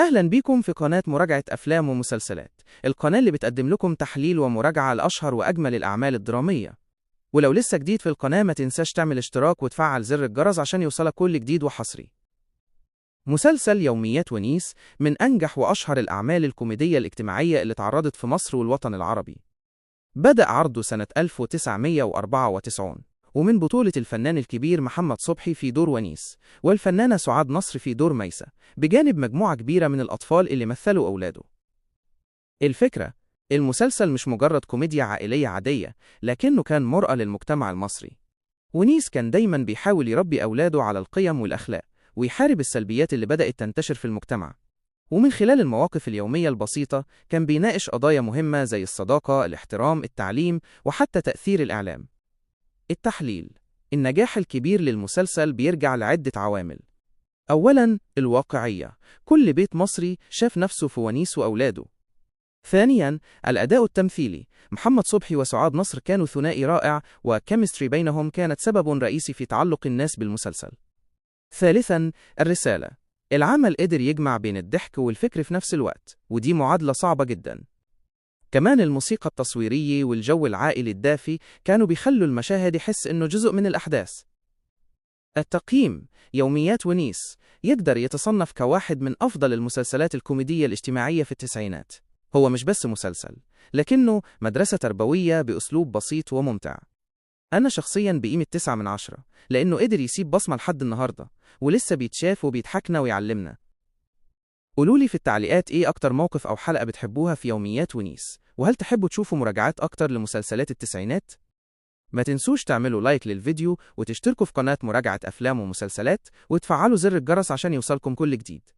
أهلا بيكم في قناة مراجعة أفلام ومسلسلات، القناة اللي بتقدم لكم تحليل ومراجعة لأشهر وأجمل الأعمال الدرامية. ولو لسه جديد في القناة ما تنساش تعمل اشتراك وتفعل زر الجرس عشان يوصلك كل جديد وحصري. مسلسل يوميات ونيس من أنجح وأشهر الأعمال الكوميدية الاجتماعية اللي اتعرضت في مصر والوطن العربي. بدأ عرضه سنة 1994، ومن بطولة الفنان الكبير محمد صبحي في دور ونيس، والفنانة سعاد نصر في دور ميسة، بجانب مجموعة كبيرة من الأطفال اللي مثلوا أولاده. الفكرة: المسلسل مش مجرد كوميديا عائلية عادية، لكنه كان مرأة للمجتمع المصري. ونيس كان دايما بيحاول يربي أولاده على القيم والأخلاق، ويحارب السلبيات اللي بدأت تنتشر في المجتمع. ومن خلال المواقف اليومية البسيطة كان بيناقش قضايا مهمة زي الصداقة، الاحترام، التعليم، وحتى تأثير الإعلام. التحليل: النجاح الكبير للمسلسل بيرجع لعدة عوامل. أولاً، الواقعية، كل بيت مصري شاف نفسه في ونيس وأولاده. ثانياً، الأداء التمثيلي، محمد صبحي وسعاد نصر كانوا ثنائي رائع، و chemistry بينهم كانت سبب رئيسي في تعلق الناس بالمسلسل. ثالثاً، الرسالة، العمل قدر يجمع بين الضحك والفكر في نفس الوقت، ودي معادلة صعبة جداً. كمان الموسيقى التصويرية والجو العائلي الدافي كانوا بيخلوا المشاهد يحس إنه جزء من الأحداث. التقييم: يوميات ونيس يقدر يتصنف كواحد من أفضل المسلسلات الكوميدية الاجتماعية في التسعينات. هو مش بس مسلسل، لكنه مدرسة تربوية بأسلوب بسيط وممتع. أنا شخصياً بقيمة 9 من 10، لأنه قدر يسيب بصمة لحد النهاردة، ولسه بيتشاف وبيضحكنا ويعلمنا. قولولي في التعليقات إيه أكتر موقف أو حلقة بتحبوها في يوميات ونيس، وهل تحبوا تشوفوا مراجعات أكتر لمسلسلات التسعينات؟ ما تنسوش تعملوا like للفيديو وتشتركوا في قناة مراجعة أفلام ومسلسلات وتفعلوا زر الجرس عشان يوصلكم كل جديد.